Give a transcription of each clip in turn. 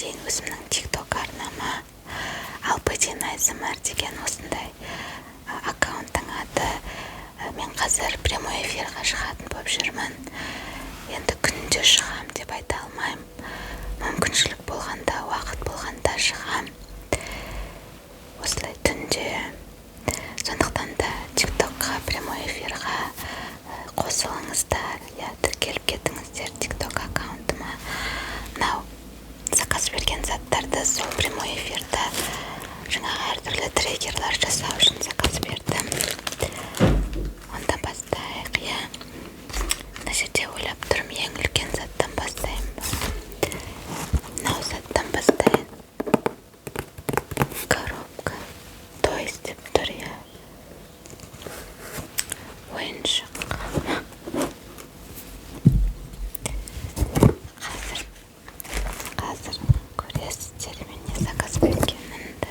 кетейін өзімнің ТикТок арнама. Алпыдин АСМР деген осындай аккаунттың аты. Мен қазір прямой эфирға шығатын болып жүрмін. Енді күнде шығам деп айта алмаймын. Мүмкіншілік болғанда, уақыт болғанда шығам. Осылай түнде. Сондықтан да ТикТокқа прямой эфирға қосылыңыздар, иә, тіркеліп кетіңіздер ТикТок аккаунтыма. Мынау заказ берген заттарды сол прямой эфирда жаңағы әртүрлі триггерлар жасау үшін заказ бердім. Онда бастайық, иә. Мына жерде ойлап тұрмын, ең үлкен заттан бастайын ба, мынау заттан бастайын. Коробка Toys деп тұр, иә, ойыншық. Қазір көресіздер мен не заказ бергенімді.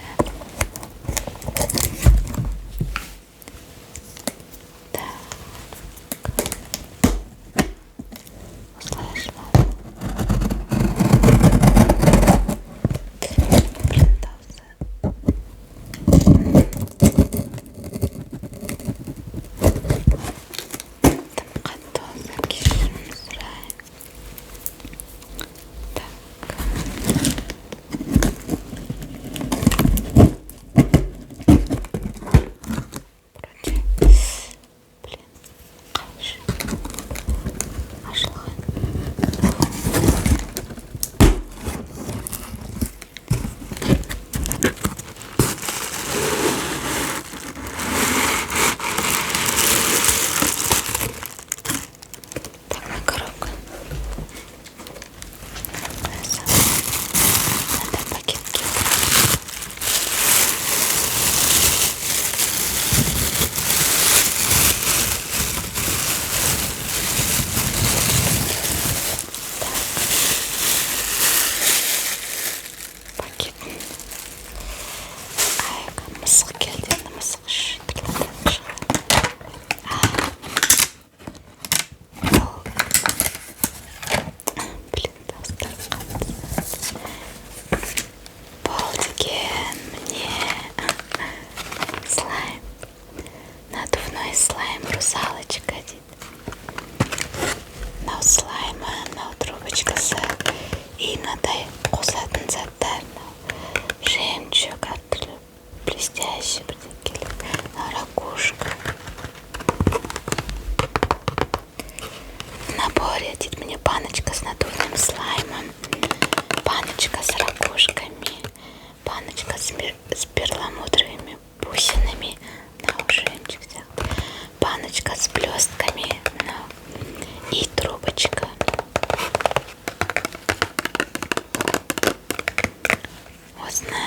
Так, осылай ашылады. Блин, дауысы тым қатты болса, кешірім сұраймын. Так, вроде, блин, қалайша ашылған? Так, на коробка қоя салайын. Мынандай пакетке. Так, пакетін. Ай, мысық келді енді, мысық шытырлататын шығар. Бұл, блин, дауыстары қатты. Бұл деген міне слайм, надувной слайм «Русалочка» дейді. Мынау слаймы, мынау трубочкасы и мынадай қосатын заттар, мынау жемчуг, әртүрлі блестящий бірдеңкелер, мынау ракушка. В наборе дейді міне баночка с надувным слаймом, баночка с ракушками, баночка с перламутровыми бусинами, мынау жемчуг сияқты, баночка с блестками мынау и трубочка. Осыны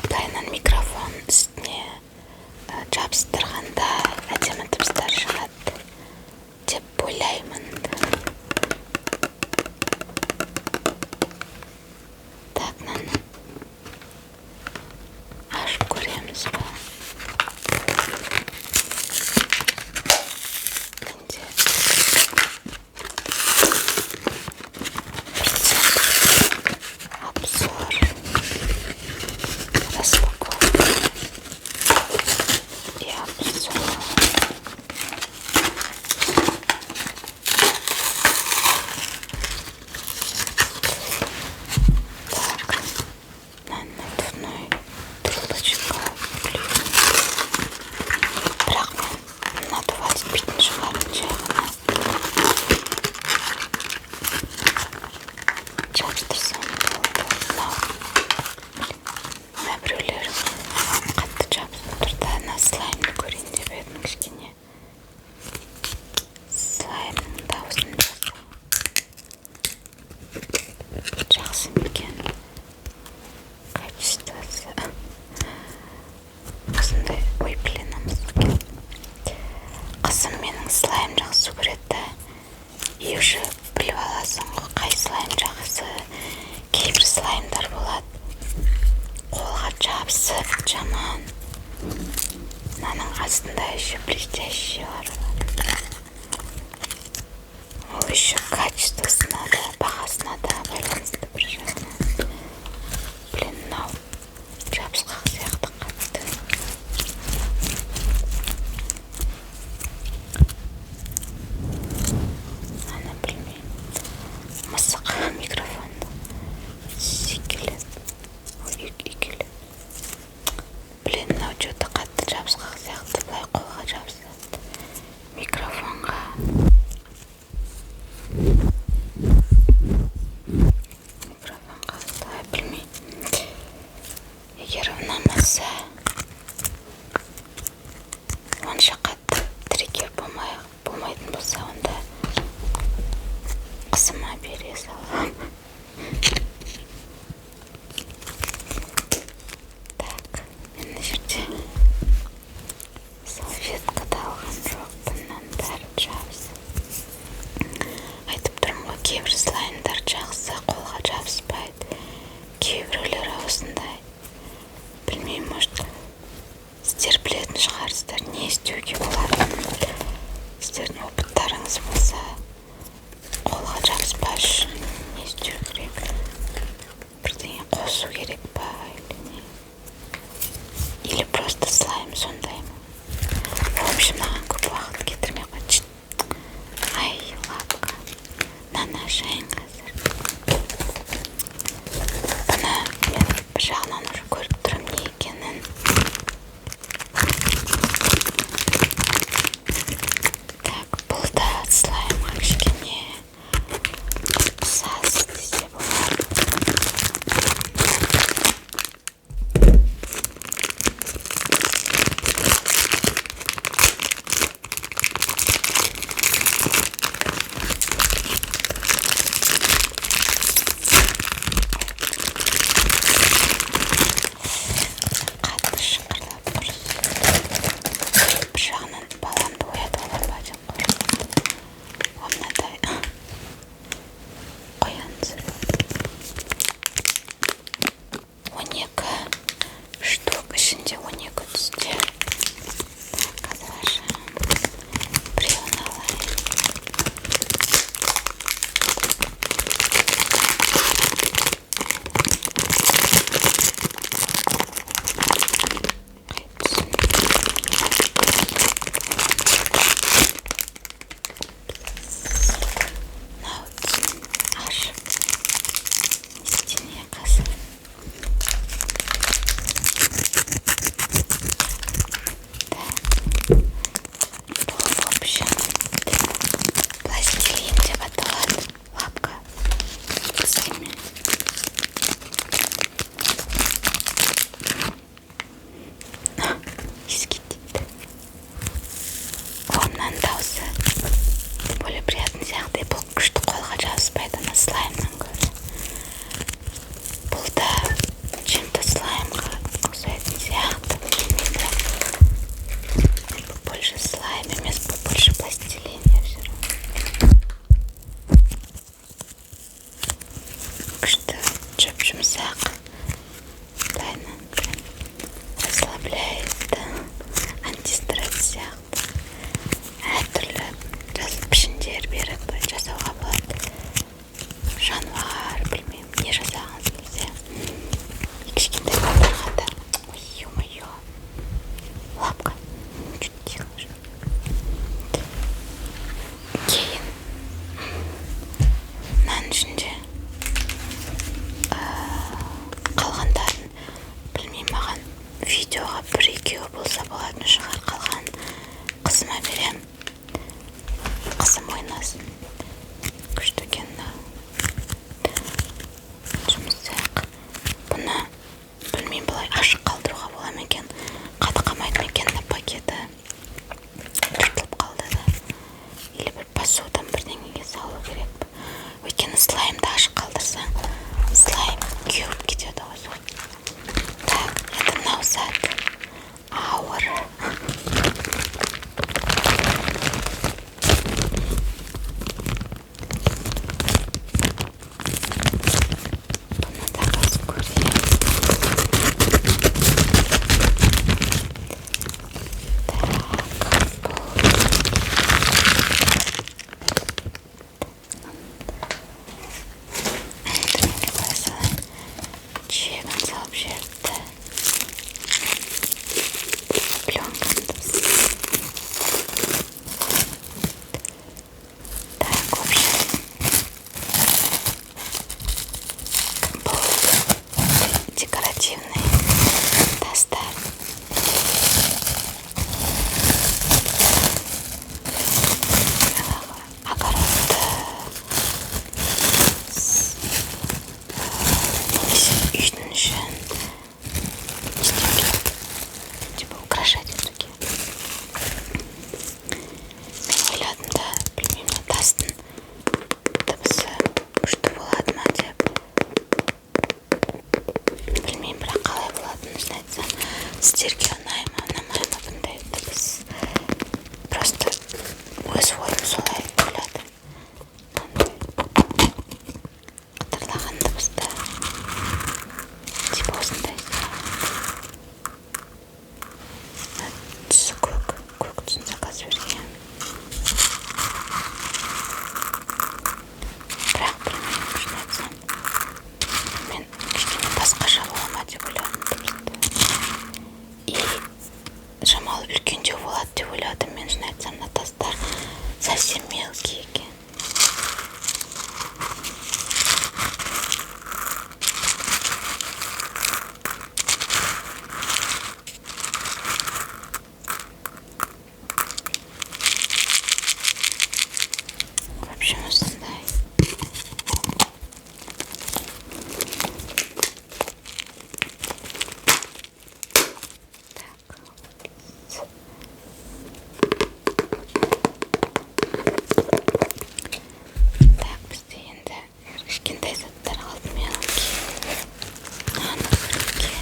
былайынан микрофон үстіне жабыстырғанда әдемі дыбыстар шығады деп ойлаймын. Так, мынаны ашып көреміз ба? Менде бірден обзор, распаковка и обзор. Так, на надувной трубочка. Бірақ мен надувать етпейтін шығармын, жай ғана жабыстырсам болды. Мынау, мына біреулер қатты жабысып тұр да. Мына слаймды көрейін деп едім кішкене, слаймның дауысын жасау жақсы ма екен, качествосы осындай. Ой, блин, мысық келді. Қызым менің слайм жақсы көреді да, и уже біліп аласың ғой қай слайм жақсы. Кейбір слаймдар болады, қолға жабысып жаман. Мынаның астында еще блестящий бар. Ол еще качествосына да, бағасына да байланысты бір жағынан. Слаймды ашық қалдырсаң, слайм кеуіп кетеді ғой сол. Так, енді мынау зат ауыр. Бұны да қазір көрейік. Так, бұл төменге қоя салайын. Чегін салып жіберіпті. Пленканы. Так, в общем, бұл декоративный тастар. Огородты немесе үйдің ішін не істеуге, типа украшать етуге. Мен ойладым да, білмеймін, мына тастың дыбысы күшті болады ма деп. Білмеймін, бірақ қалай болатынын, шын айтсам, сіздерге ұнай ма, ұнамай ма бұндай дыбыс. Просто өз ойым солай ойладым. Мынандай қытырлаған дыбысты, типа осындай. Түсі көк, көк түсін заказ берген. Бірақ білмеймін, шын айтсам, мен кішкене басқаша бола ма деп ойладым дыбысты. И шамалы үлкендеу болады деп ойладым мен, шын айтсам, мына тастар совсем мелкий екен. В общем, осындай. Так, так, бізде енді кішкентай заттар қалды, мелкий. Мынаны көруге.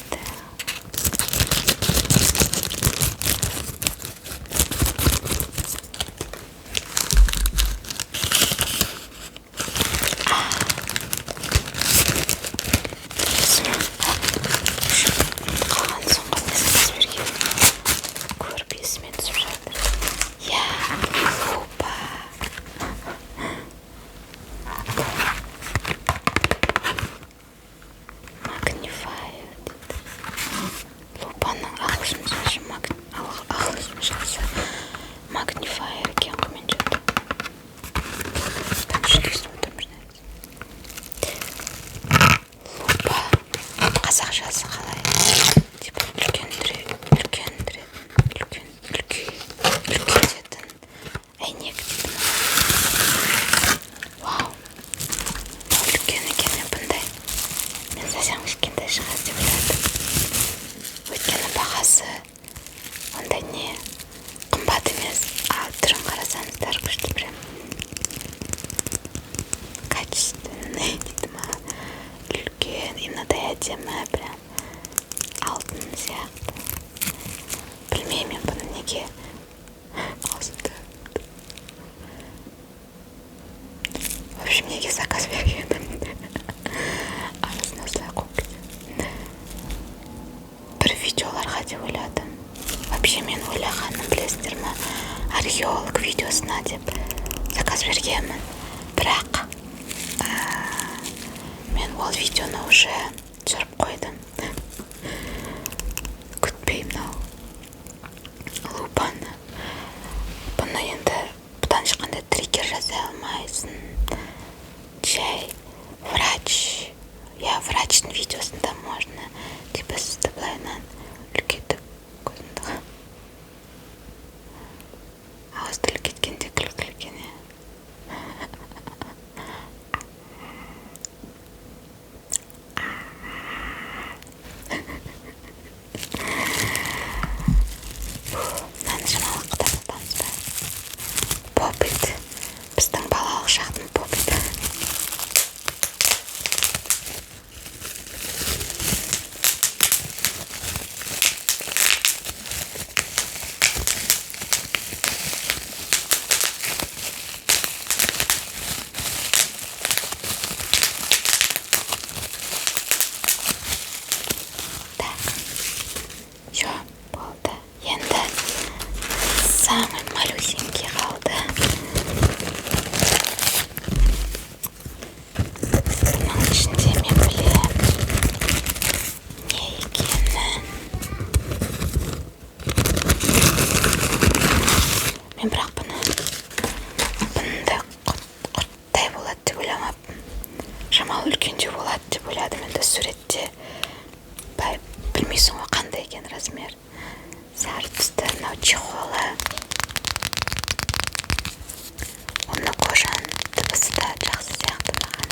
Так. Қалған соңғы не заказ берген, көріп есіме түсіп жатыр. Иә, лупа. Magnifier дейді. Лупаның ағылшыншасы, ағылшыншасы magnifier екен ғой. Мен че-то бірінші естіп отырмын, шын айтсам. Лупа қазақшасы қалай? Типа үлкендіретін, үлкен, үлкейтетін әйнек дейді ма? Вау, мынау үлкен екен. Мен бұндай, мен совсем кішкентай шығар деп ойладым, өйткені бағасы ондай не қымбат емес. Ал түрін қарасаңыздар, күшті, прям качественный дейді ма, үлкен и мынадай әдемі, прям алтын сияқты. Білмеймін, мен бұны неге аузымды, в общем, неге заказ бергенімді арасына осылай қойып кетемін. Бір видеоларға деп ойладым. Вообще, мен ойлағаным, білесіздер ма, археолог видеосына деп заказ бергенмін. Бірақ мен ол видеоны уже түсіріп қойдым күтпей мынау лупаны. Бұны енді, бұдан ешқандай триггер жасай алмайсың. Жай врач, иә, врачтың видеосында можно, типа сізді былайынан үлкейтіп, көзіңді, ауызды үлкейткенде күлкілі екен, иә. Самый малюсенький қалды. Бұның ішінде мен білем не екенін. Мен бірақ бұны бұндай құрттай болады деп ойламаппын. Шамалы үлкендеу болады деп ойладым. Енді суретте былай білмейсің ғой қандай екен размер. Сары түсті мынау чехолы. Оны кожаның дыбысы да жақсы сияқты, маған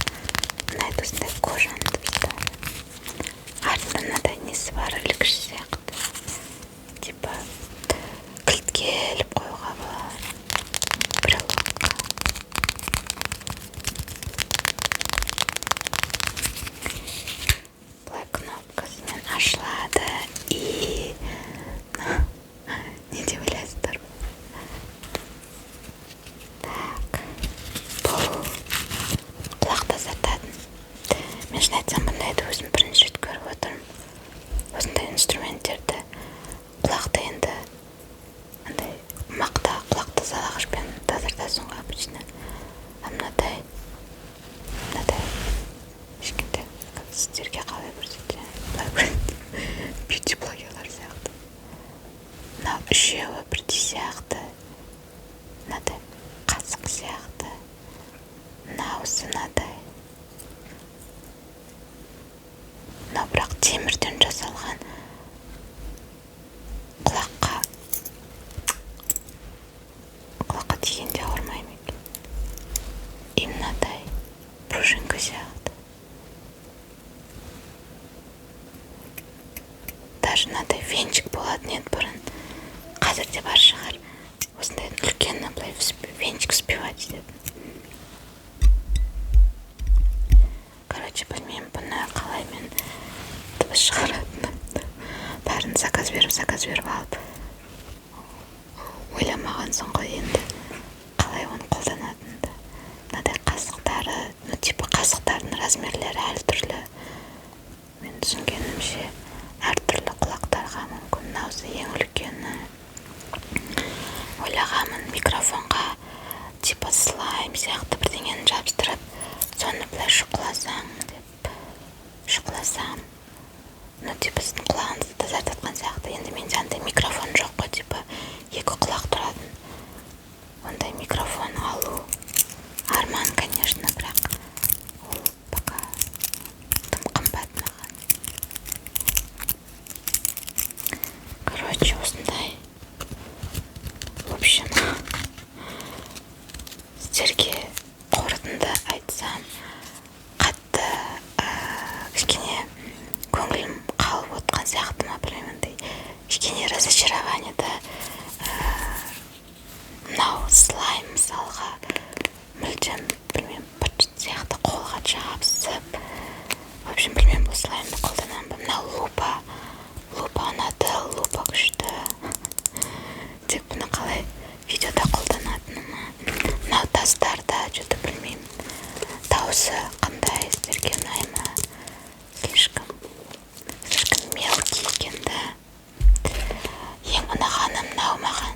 ұнайды осындай кожаның дыбыстары. Артында мынадай несі бар, ілгіш сияқты, типа кілтке іліп қоюға болады, брелокқа. Былай кнопкасымен ашылады. И не деп ойлайсыздар? Так, бұл құлақ тазартатын. Мен шын айтсам, бұндайды өзім бірінші рет көріп отырмын, осындай инструменттерді. Құлақты енді андай мақта құлақ тазалағышпен тазартасың ғой обычно, а мынадай кішкентай, сіздерге қалай көрсетемін, былай бьюти блогерлар сияқты. Мынау үшеуі бірдей сияқты, мынадай қасық сияқты, мынаусы мынадай. Мынау бірақ темірден жасалған, құлаққа тигенде ауырмай ма екен? И мынадай пружинка сияқты, даже мынадай венчик болатын еді бұрын, қазір де бар шығар, осындай үлкен, былай венчик взбивать ететін. Короче, білмеймін бұны қалай мен дыбыс шығаратынымды. Бәрін заказ беріп алып, ойламағансың ғой енді қалай оны қолданатыныңды. Мынадай қасықтары, ну типа қасықтардың размерлері әртүрлі, мен түсінгенімше, әртүрлі құлақтарға мүмкін. Мынаусы ең үлкені. Ойлағанмын, микрофонға типа слайм сияқты бірдеңені жабыстырып, соны былай шұқыласаң деп, шұқыласам, ну типа сіздің құлағыңызды тазартатқан сияқты. Енді менде андай микрофон жоқ қой, типа екі құлақ тұратын. Ондай микрофон алу арман, конечно, бірақ ол пока тым қымбат маған. Короче, осындай. В общем, сіздерге қорытынды айтсам, қатты кішкене көңілім қалып отқан сияқты ма, білмеймін, андай кішкене разочарование да. Мынау слайм мысалға мүлдем, білмеймін, быт сияқты қолға жабысып. В общем, білмеймін, бұл слаймды қолданамын ба. Мынау лупа, лупа ұнады, лупа күшті, тек бұны қалай видеода қолданатыныма. Мынау тастарда что-то білмеймін, дауысы қандай, сіздерге ұнай ма? Слишком, слишком мелкий екен да. Ең ұнағаны мынау маған,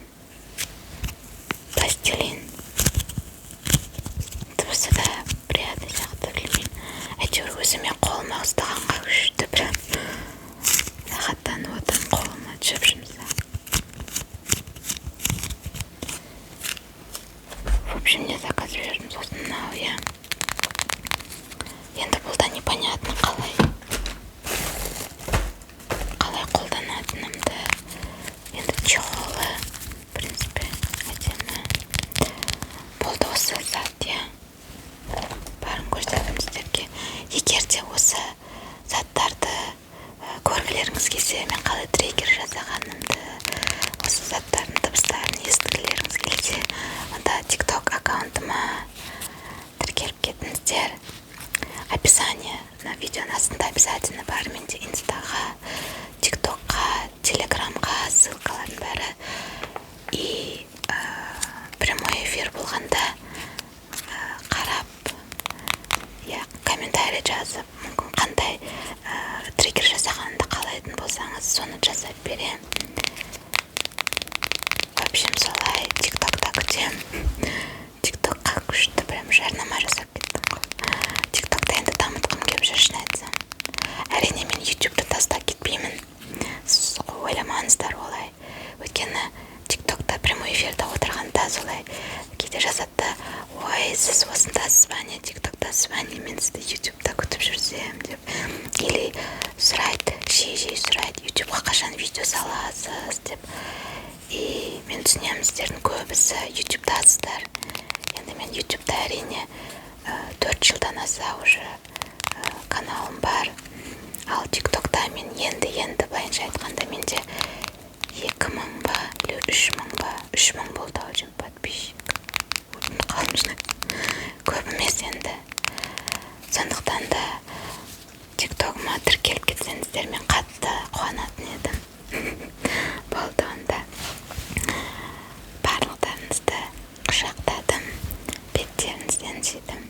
пластилин. Дыбысы да приятный сияқты, білмеймін, әйтеуір өзіме, қолыма ұстағанға күшті, прям рахаттанып отырмын, қолыма жұп жұмсақ. В общем, не заказ бердім. Сосын мынау, иә, енді бұл да непонятно, қалай қолданатынымды. Енді чехолы, в принципе, әдемі. Болды, осы зат, иә, бәрін көрсеттім сіздерге. Егер де осы заттарды көргілеріңіз келсе, мен қалай триггер жасағанымды, осы заттардың дыбыстарын естігілеріңіз келсе, онда ТикТок аккаунтыма тіркеліп кетіңіздер. Описание на видеоның астында обязательно бар менде инстаға, ТикТокқа, Телеграмға ссылкалардың бәрі. И прямой эфир болғанда қарап, иә, комментарий жазып, мүмкін қандай триггер жасағанымды қалайтын болсаңыз, соны жасап беремін. В общем, солай. Давай, Тиктокта күтемін. Тиктокқа күшті прям жарнама жасап кеттім ғой. Тиктокта енді дамытқым келіп жүр, шын айтсам. Әрине, мен Ютубты тастап кетпеймін, ойламаңыздар олай. Өйткені Тиктокта прямой эфирде отырғанда солай кейде жазады да: «Ой, сіз осындасыз ба, не, Тиктоктасыз ба, не, мен сізді Ютубта күтіп жүрсем», – деп. Или сұрайды, жиі жиі сұрайды: «Ютубқа қашан видео саласыз?» – деп. И мен түсінемін, сіздердің көбісі Ютубтасыздар. Енді мен Ютубта, әрине, 4 жылдан аса уже каналым бар. Ал Тиктокта мен енді енді, былайынша айтқанда, менде 2000 ба или 3000 ба, 3000 болды ау деймін подписчик. Ұмытып, көп емес енді. Сондықтан да Тиктогыма тіркеліп кетсеңіздер, мен қатты қуанатын едім. Болды онда, барлықтарыңызды құшақтадым, беттеріңізден сүйдім.